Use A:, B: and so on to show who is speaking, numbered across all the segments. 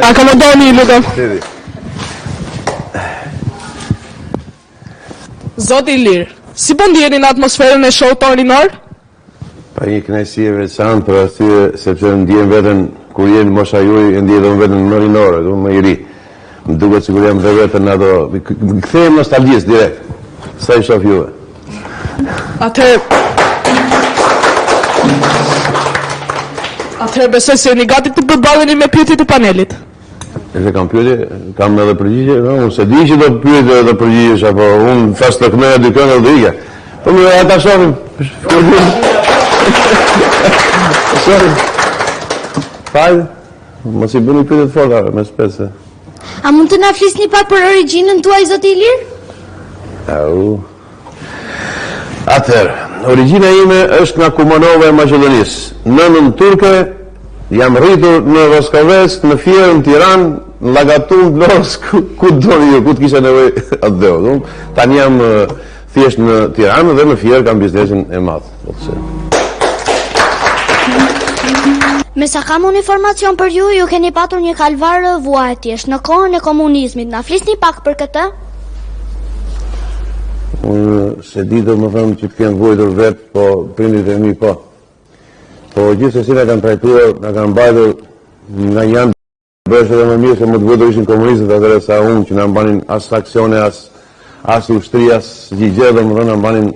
A: Akomodoni, lutem. Zoti Ilir, si po ndiheni në atmosferën e show tonë rinor?
B: Pa një kënaqësi e veçantë për arsye sepse ndjen veten kur je në mosha juaj e ndjej dhe unë veten më rinore, do më i ri. Më duket sikur jam dhe veten në ato, kthehem nostalgjisë direkt. Sa i shoh juve.
A: Atëherë Atëherë besoj se jeni gati të përballeni me pyetjet e panelit.
B: Nëse kam pyetje, kam edhe përgjigje, no, unë s'e di që do pyetje edhe përgjigjesh apo unë thashë të këndoja dy këngë dhe do ikja. Po mirë, ata shohim. Shohim. Fal, mos i bëni pyetje të forta me spese.
C: A mund të na flisni pak për origjinën tuaj zoti Ilir?
B: Au. Atëherë, origjina ime është nga Kumanova e Maqedonisë. Nënën turke, jam rritur në Roskovec, në Fier, në Tiranë, në Llagatun, në Vlorës, ku, ku doni ju, ku të kisha nevojë atdheu. Do? Tani jam thjesht në Tiranë dhe në Fier kam biznesin e madh, do të
C: thënë. Me sa kam unë informacion për ju, ju keni patur një kalvar vuajtjesh në kohën e komunizmit. Na flisni pak për këtë?
B: Unë s'e di domethënë që të kem vujtur vetë, po prindërit e mi po. Po gjithsesi na kanë trajtuar, na kanë mbajtur nga një anë bëhesh edhe më mirë se më të vujtur ishin komunistët atëherë sa unë që na mbanin as aksione, as, as ushtri, as gjë, domethënë na mbanin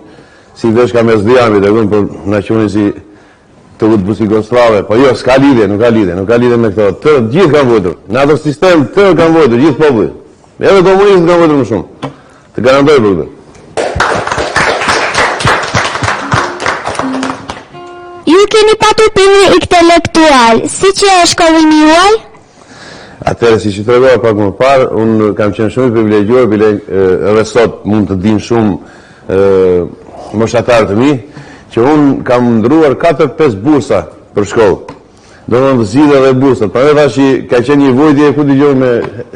B: si veshka mes dhjamit, e kupton, por na quanin si të udbës jugosllave, po jo, s'ka lidhje, nuk ka lidhje, nuk ka lidhje me këto. Të gjithë kanë vujtur. Në atë sistem të kanë vujtur, gjithë populli. Edhe komunistët kanë vujtur më shumë. Të garantoj për këtë.
C: Ju keni patur prindër intelektual, si qe shkollimi juaj?
B: Atëherë, siç ju tregova pak më parë, unë kam qenë shumë i privilegjuar, bile edhe sot mund të dinë shumë moshatarë të mi, që unë kam ndërruar 4-5 bursa për shkollë. Domethënë të zgjidhja dhe bursat. Prandaj thashë që ka qenë një vujtje ku dëgjoj me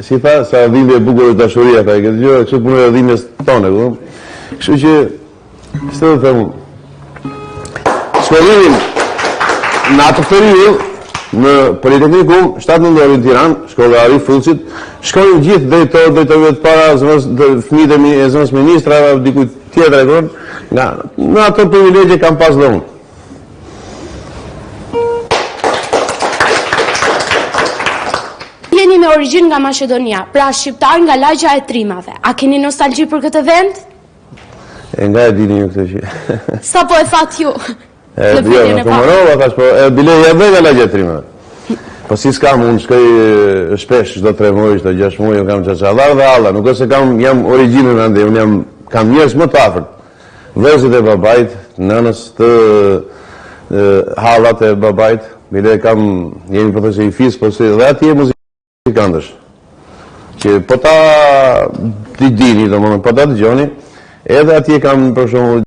B: si tha, sa dhimbje e bukur është dashuria, tha, e ke dëgjuar ç'të punë e dhimbjes tonë, kupton? Kështu që ç'të të them unë. Shkollimin në atë periudhë në Politeknikum 7 Nëntori në Tiranë, shkolla e Arif Fulcit, shkonin gjithë drejtorë, drejtorëve të para, zëvendës fëmijët e mi, e zëvendësministrave, dikujt tjetër e kupton, nga në ato privilegje kam pas dhe unë.
D: Jeni me origjinë nga Maqedonia, pra shqiptar nga lagja e Trimave. A keni nostalgji për këtë vend?
B: E nga e dini ju këtë
D: që? Sapo e thatë ju.
B: E, jo, në Kumanova, thash, po, e, bile e dhe nga lagja e Trimave. Po si s'kam, unë shkoj shpesh, çdo tre muaj, çdo gjashtë muaj, unë kam çaçallar dhe halla, nuk është se kam, jam origjinën andej, unë jam, kam njerëz më të afërt. Vëllezërit e babait, nënës të hallat e babait, bile kam, jemi pothuajse një fis, po si dhe atje muzikantësh. Që po ta di dini, domethënë po ta dëgjoni, edhe atje kam për shembull.